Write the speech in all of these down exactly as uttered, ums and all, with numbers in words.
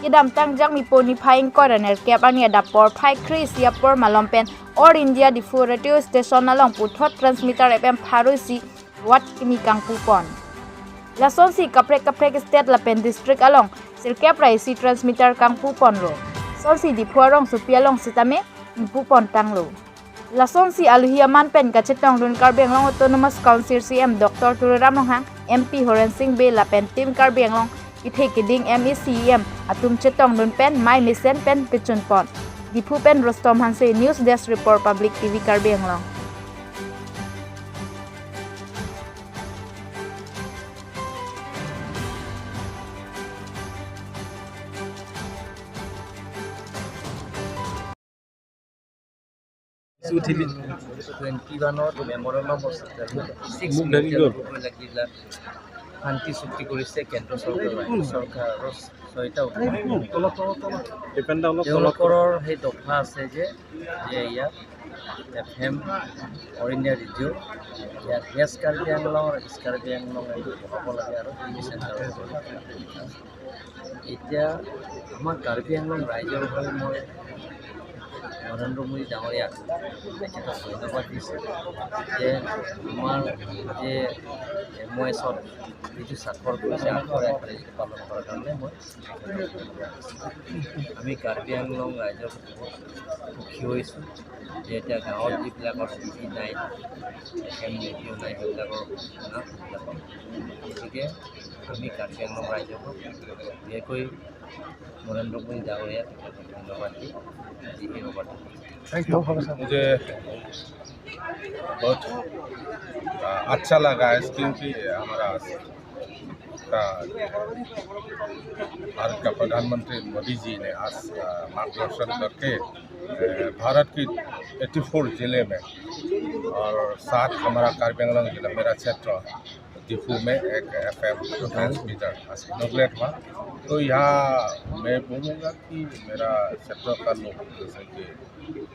Kedamtang Jakmipo niphai ingkoi ra nerkep arni adap porphai kre-isi apor malom pen All India Diphu radio station along puthot transmitter F M pharo isi watt kimi kangpupon. Lasonsi kaprek kaprek state lapen district along sirkep ra isi transmitter kangpuponlo. Lasonsi Diphu arongsopi along sitame ingpupon tanglo. Lasonsi alohi aman pen kachetongdun Karbi Anglong Autonomous Council C E M Doctor Tuliram Ronghang, M P Horen Sing Bey lapen Team Karbi Anglong kethe keding M A C E M atum chetongdun pen mei mesen pen pechunpon. Diphu pen Rustom Hanse, News Desk Report, Public T V Karbi Anglong. চুক্তি টুৱেণ্টি ওৱানত memorandum of six million ৰুপিয়া লাগিলা শান্তি চুক্তি কৰিছে কেন্দ্ৰ চৰকাৰে, চৰকাৰৰ ছয়টা উদ্যোগ। তেওঁলোকৰ সেই দফা আছে যে, যে ইয়াত F M All India radio', ইয়াত ৱেষ্ট কাৰ্বি আংলং আৰু ইষ্ট কাৰ্বি আংলং এইটো বহাব লাগে আৰু টিভি চেণ্টাৰ। এতিয়া আমাৰ কাৰ্বি আংলং ৰাইজৰ হৈ মই নৰেন্দ্ৰ মোদী ডাঙৰীয়াক তেখেতক ধন্যবাদ দিছোঁ যে আমাৰ যে এম অ' এছত যিটো স্বাক্ষৰ কৰিছে, আখৰে আখৰে যিটো পালন কৰাৰ কাৰণে মই আমি কাৰ্বি আংলং ৰাইজৰ বহুত সুখী হৈছোঁ যে এতিয়া গাঁৱত যিবিলাকৰ টিভি নাই, এফ এম ৰেডিঅ' নাই, সেইবিলাকৰ নাম শুনিব পাওঁ। গতিকে আমি কাৰ্বি আংলং ৰাইজক বিশেষকৈ নৰেন্দ্ৰ মোদী ডাঙৰীয়াক ধন্যবাদ দি আজি এই সভাটো। मुझे बहुत, आ, अच्छा लगा है, क्योंकि हमारा का भारत का प्रधानमंत्री मोदी जी ने आज, आ, मार्गदर्शन करके, अ, भारत की एटी फोर जिले में और साथ हमारा कार्बी आंगलोंग जिला, मेरा क्षेत्र दीफू में एक एफ एम ट्रांसमीटर आज इनॉग्रेट हुआ। तो यहाँ मैं बोलूँगा कि मेरा क्षेत्र का लोग जैसे कि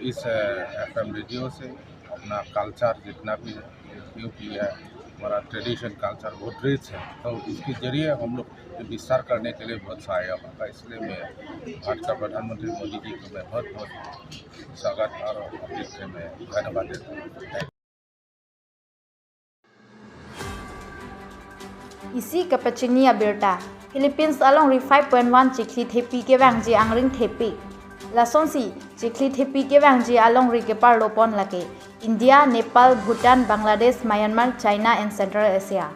इस, अ, एफ एम रेडियो से अपना कल्चर जितना भी है, क्योंकि यह हमारा ट्रेडिशन कल्चर बहुत रिच है, तो इसके जरिए हम लोग विस्तार करने के लिए बहुत सहायक होगा। इसलिए मैं भारत का प्रधानमंत्री मोदी जी को मैं बहुत बहुत स्वागत और हार्दिक मैं धन्यवाद देता हूँ। Isi kapachini abirta. Philippines alongri five point one chikli thepi kevangji angring thepi. Lasonsi chikli thepi kevangji alongri keparlopon lake India, Nepal, Bhutan, Bangladesh, Myanmar, China and Central Asia.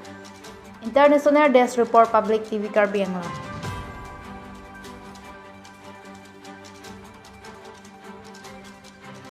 International Desk Report, Public T V Karbi Anglong.